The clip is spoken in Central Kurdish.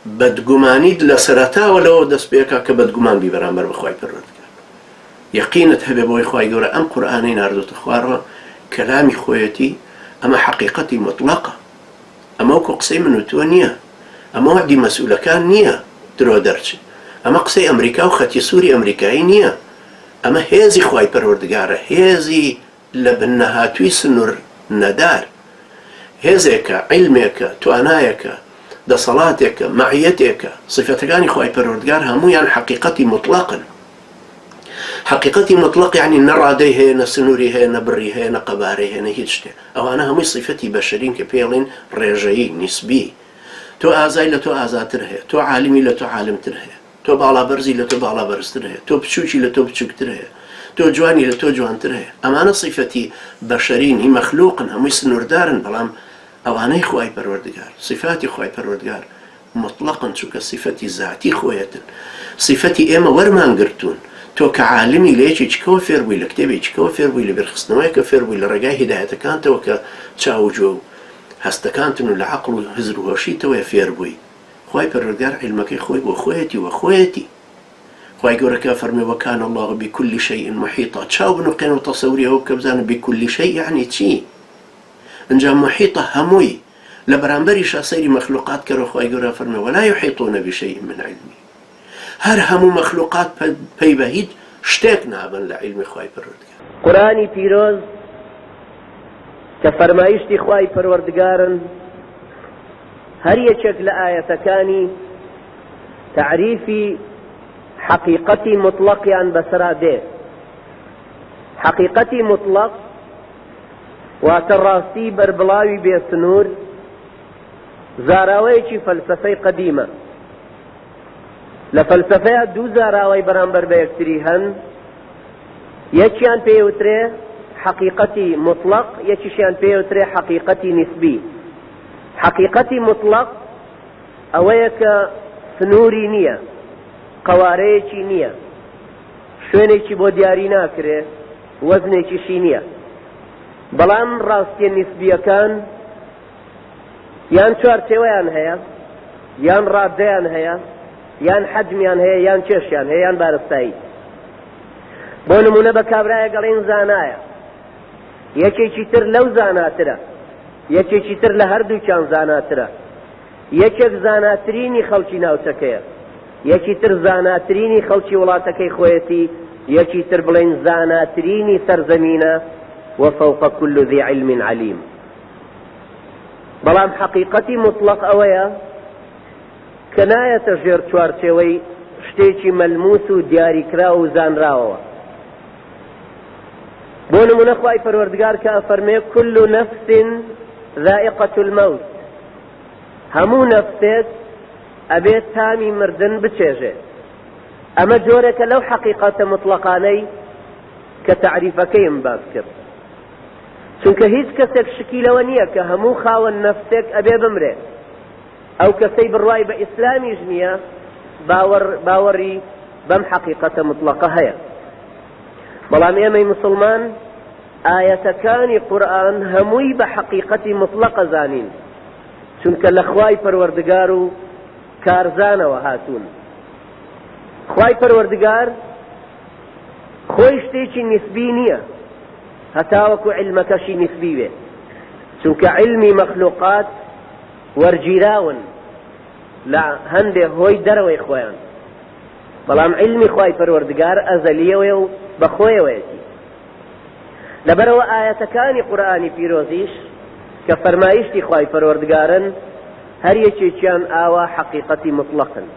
بەدگومانیت لە سەرەتاوە لەوە دەست پێکا کە بەدگومان بی بەرامبەر بە خوای پەروەردگار. یەقینت هەبێ بەوەی خوای گەورە ئەم قورئانەی ناردۆتە خوارەوە کەلامی خۆیەتی، ئەمە حەقیقەتی موتڵەقە. ئەمە وەکو قسەی من و تۆ نییە. ئەمە وەعدی مەسئولەکان نییە درۆ دەرچێ. ئەمە قسەی ئەمریکا و خەتی سووری ئەمریکایی نییە. ئەمە هێزی خوای پەروەردگارە، هێزی لە بن نەهاتووی سنوور نەدار. هێزێکە، عیلمێکە، توانایەکە، دەسەڵاتێکە، مەعیەتێکە. سیفەتەکانی خوای پەروەردگار هەموویان حەقیقەتی موتڵەقن. حەقیقەتی موتڵەق یەعنی نە ڕادەی هەیە، نە سنووری هەیە، نە بڕی هەیە، نە قەبارەی هەیە، نە هیچ شتێ. ئەوانە هەمووی سیفەتی بەشەرین کە پێی ئەڵێن ڕێژەیی، نیسبی. تۆ ئازای لە تۆ ئازاتر هەیە، تۆ عالمی لە تۆ عالمتر هەیە. تۆ باڵابەرزی لە تۆ باڵابەرزتر هەیە، تۆ بچووکی لە تۆ بچووکتر هەیە، تۆ جوانی لە تۆ جوانتر هەیە، ئەمانە سیفەتی بەشەرین، هی مەخلوقن، هەمووی سنووردارن، بەڵام ئەوانەی خوای پەروەردگار، سیفاتی خوای پەروەردگار موتڵەقن، چونکە سیفەتی زاتی خۆیەتن، سیفەتی ئێمە وەرمان گرتوون، تۆ کە عالمی لە یەکێکیکەوە فێر بووی، لە کتێبێکیکەوە فێر بووی، لە بیرخستنەوەیەکە فێر بووی، لە ڕێگای هیدایەتەکانتەوە کە چاو و گوێ و هەستەکانتن و لە عەقڵ و هزر و هۆشیتەوەیە فێر بووی، خوای پەروەردگار عیلمەکەی خۆی بۆ خۆیەتی وە خۆیەتی خوای گەورە کە فەرمی وکان اللە بکل شیء محیطا چاو بنوقێنە و تەسەوری ئەوە بکە بزانە بکل شیء یەعنی چی ئینجا محیطە هەمووی لە بەرامبەریشا سەیری مەخلوقات کەرەوە خوای گەورە فەرمی ولا یحیطون بشیء من علمه هەر هەموو مەخلوقات پەی بە هیچ شتێک نابن لە عیلمی خوای پەروەردگار. قورئانی پیرۆز کە فەرمایشتی خوای پەروەردگارن هەر یەکێک لە ئایەتەکانی تەعریفی حەقیقەتی موتڵەقیان بەسەرا دێ. حەقیقەتی موتڵەق واتە ڕاستی بەربڵاوی بێ سنوور، زاراوەیەکی فەلسەفەی قەدیمە. لە فەلسەفەیا دوو زاراوەی بەرامبەر بە یەکتری هەن، یەکیان پێیوترێ حەقیقەتی موتڵەق، یەکیشیان پێیوترێ حەقیقەتی نیسبی. حەقیقەتی موتڵەق ئەوەیە کە سنووری نییە، قەوارەیەکی نییە، شوێنێکی بۆ دیاری ناکرێ، وەزنێکیشی نییە. بەڵام ڕاستیە نیسبییەکان یان چوارچێوەیان هەیە، یان ڕادەیان هەیە، یان حەجمیان هەیە، یان کێشیان هەیە، یان بارستایی. بۆ نموونە بە کابرایەک ئەڵێن زانایە، یەکێکی تر لەو زاناترە، یەکێکی تر لە هەردووکیان زاناترە، یەکێک زاناترینی خەڵکی ناوچەکەیە، یەکی تر زاناترینی خەڵکی وڵاتەکەی خۆیەتی، یەکی تر بڵێین زاناترینی سەرزەمینە، وفوق كل ذی علم علیم. بەڵام حەقیقەتی موتڵەق ئەوەیە کە نایەتە ژێر چوارچێوەی شتێکی مەلموس و دیاریکراو و زانراوەوە. بۆ نمونە خوای پەروەردگار کە ئەفەرمێ كل نفس ذائقة الموت هەموو نەفسێک ئەبێت تامی مردن بچێژێ ئەمە جۆرێکە لەو حەقیقەتە مطلقانەی کە تەعریفەکەیم باس کرد چونکە هیچ کەسێک شکی لەوە نییە کە هەموو خاوەن نەفسێک ئەبێ بمرێ ئەو کەسەی بڕوای بە ئیسلامیش نییە باوەڕ باوەڕی بەم حەقیقەتە مطلقە هەیە بەڵام ئێمەی مسلمان ئایەتەکانی قورئان هەمووی بە حەقیقەتی مطلقە زانین چونکە لە خوای پەروەردگار و کارزانەوە هاتوون خوای پەروەردگار خۆی شتێکی نیسبی نییە هەتاوەکو علمەکەشی نیسبی بێ چونکە علمی مەخلوقات وەرگیراون لە هەندێ هۆی دەرەوەی خۆیان بەڵام عیلمی خوای پەروەردگار ئەزەلیەوەیە و بەخۆیەوەیەتی لەبەرەوە ئایەتەکانی قورئانی پیرۆزیش کە فەرمایشتی خوای پەروەردگارن هەر یەکێکیان ئاوا حەقیقەتی مطلقن.